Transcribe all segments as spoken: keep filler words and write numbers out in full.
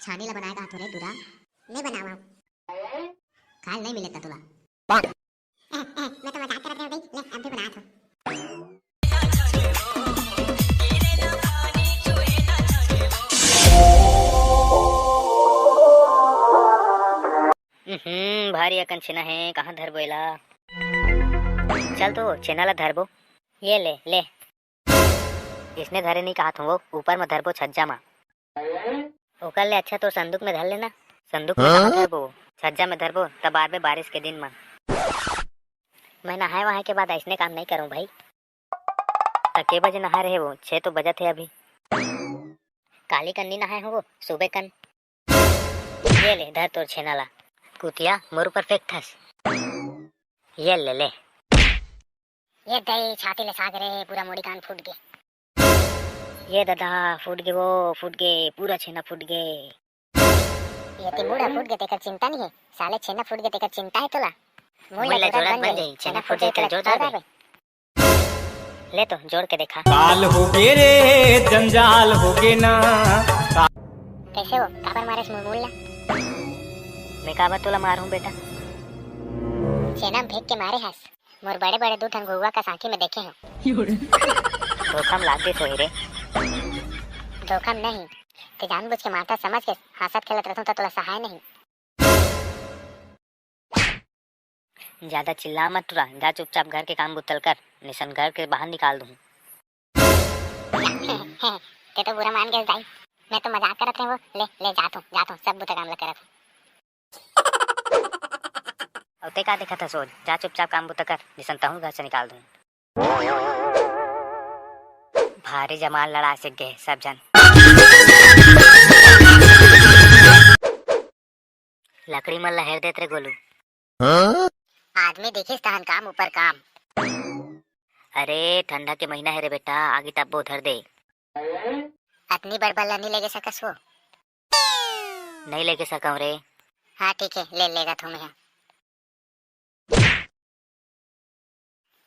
छानी ला बनाए का हाथों रे टूरा? नहीं बनावा। खाए नहीं मिले ता तुला। ए, ए, मैं तो मजाक करत रहे भाई, ले अब भी बनात हूँ। हम्म, भारी अकन छेना हे, कहाँ धरबो एला? चल तो छेना ला धरबो। ये ले, ले। इसने धरे नहीं कहत हूँ, वो ऊपर में धरबो छज्जा में। ओकर ले अच्छा तो संदूक में धर लेना। संदूक में कहाँ धरबो? छज्जा में धरबो, तब बार बारिश के दिन में। मैं नहाए वहाए के बाद ऐसने काम नहीं करूँ भाई। त के बजे नहाए रहे वो? छह तो बजत हे अभी। काली कन नी नहाए हो वो, सुबह कन। ये ले, धर तोर छेना ला। कुतिया, मोर ऊपर फेंकथस। ये ले, ले। ये दई, छाती ले साग रे, पूरा मोड़ी कान फूट गे। ये दादा, फूट गे वो, फूट गे, पूरा छेना फूट गे। ये ते मुड़ा फूट गे, तेकर चिंता नहीं है। साले छेना फूट गे, तेकर चिंता है तोला। मुड़ मुड़ ला ला जोड़ा जोड़ा बन बन जाई, जाई, छेना छेना फूट फूट जाई, जाई, तेला तेला जोड़ जोड़ दाबे। दाबे। ले तो जोड़ के देखा। काल हो गे रे, जंजाल हो गे ना। कैसे हो? काबर मारे मुलमुल ला? मैं काबर तोला मारूं बेटा? छेना में फेंक के मारे हस। मोर बड़े बड़े दू ठन घुघुआ का साखी में देखे हो। धोखा में लाग गई सोही रे। धोखा में नहीं, ते जानबूझ के मारता समझ के हंसत खेलत रहूं तो तोला सहाय नहीं। ज्यादा चिल्ला मत टुरा, जा चुपचाप घर के काम बुतल कर, निसन घर के बाहर निकाल दूं। ते तो बुरा मान गए दाई, मैं तो मजाक करत रहे वो। ले, ले जात हूँ, जात हूँ, सब बुता काम ला करत हूँ। अउ ते का देखत हस वो? जा चुपचाप काम बुता कर, निसन तहूँ घर से निकाल दूं। भारी जमाल लड़ा से गे सब जन। लकड़ी मन ला हेर देत रे गोलू। हाँ? आदमी देखिस तहन काम ऊपर काम। अरे ठंडा के महीना हे रे बेटा, आगी तब्बो धर दे। अतनी बड़ बल्ला नहीं लेगे सकस वो? नहीं लेगे सकंव रे। हाँ ठीक है, ले लेगा थों मैं।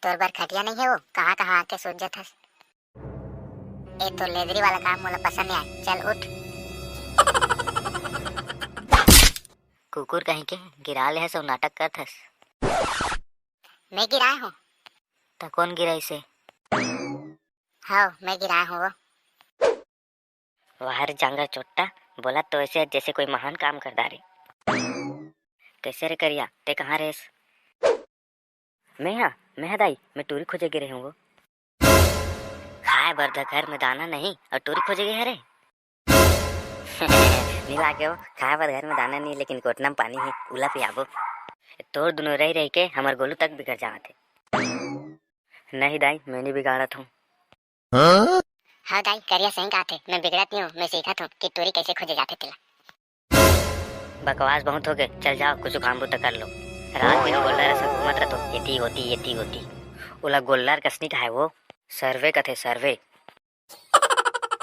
तोर बर खटिया नहीं है वो, कहाँ कहाँ आके सोच जाथस। ए तो लेदरी वाला काम मोला पसंद नहीं आए, चल उठ। कुकुर कहीं के गिरा ले हस अउ नाटक करथस। मैं गिराए हूँ। त कौन गिराइसे? हाँ, मैं गिराए हूँ वो। वाह रे जांगर चोट्टा, बोला तो ऐसे जैसे कोई महान काम कर डारे। कैसे रे करिया, ते कहाँ रेस? मैं हा, मैं हा दाई, मैं टूरी खोजे गे रहे हूँ वो। खाए बर ध घर में दाना नहीं और टूरी खोजे गे हरे? नहीं लागे हो, खाए बर घर में दाना नहीं, लेकिन कोटना में पानी है, उला पियाबो। तोर दुनो रह रह के हमर गोलू तक बिगड़ जावत है। नहीं दाई, मैं नहीं बिगाड़त हूँ। हाँ? हाँ दाई, करिया सही कहत हे, मैं बिगड़त नहीं हूँ, मैं सीखत हूँ कि टूरी कैसे खोजे जाथे तेला। बकवास बहुत हो गए, चल जाओ कुछ काम बुता कर लो। रात दिन गोल्लर असन घूमत रहतो, एती ओती, एती ओती। ओला गोल्लर कस नी कहाय वो, सर्वे कथे सर्वे।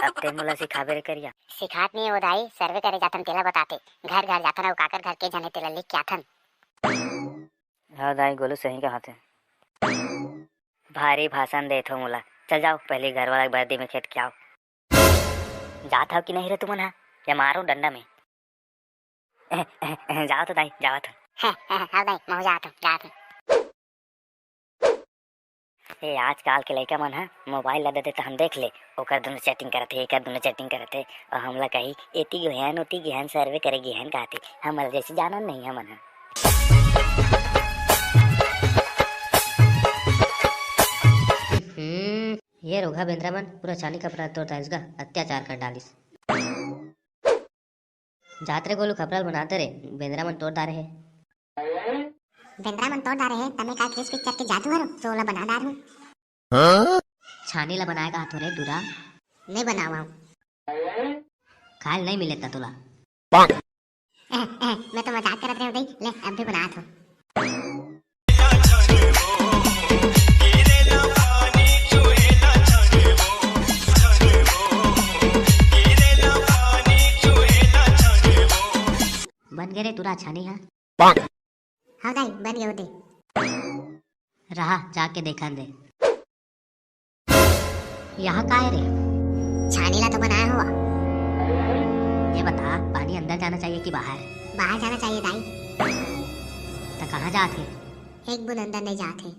अब ते मोला सिखाबे रे करिया। सिखात नहीं है वो दाई, सर्वे करे जाथन तेला बताथे। घर घर जाथन अउ काकर घर के जने तेला लिख के आथन। हाँ दाई, गोलू सही कहत हे। भारी भाषण देत हो मोला। चल जाओ, पहले घर वाला के वर्दी में खेत के आओ। जात हव कि नहीं रे तुमन हा? या मारो डंडा में। जाओ तो दाई, जाओ तो। हाँ दाई, मैं जात हूँ, जात हूँ। ए, आजकाल के लइका मन ह मोबाइल ला दे दे तहन देख ले, ओकर दुनो चैटिंग करत हे, एकर दुनो चैटिंग करत हे, अउ हमला कही, "एती गे हन, ओती गे हन, सर्वे करे गे हन," कहत हे। हमला जैसे जानन नहीं हमन ह। हम्म, ये रोगहा बेंदरा मन पूरा छानी कपड़ा तोड़ डालिस गा, अत्याचार कर डालिस। जात रे गोलू, खपरा ल बनाते रे, बेंदरा मन तोड़ डारे हे। बेंदरा मन तोड़ डारे हे, त मैं का क्रिस पिक्चर के जादू हरो, सो ओला बना डार हूँ। हाँ? छानी ला बनाए का हाथों रे टूरा? नहीं बनावा। खाए ल नहीं मिले त तोला। एह, एह, मैं तो मजाक करत रहे दई, ले अब भी बनात हूँ। बन गे रे टूरा छानी हा। हाँ दाई, बन गे दे। रहा, जाके देखन दे। यहाँ का है रे? छानी ला तो बनाए हव। ये बता, पानी अंदर जाना चाहिए कि बाहर? बाहर जाना चाहिए दाई। त कहाँ जात हे? एक बूंद अंदर नहीं जात हे।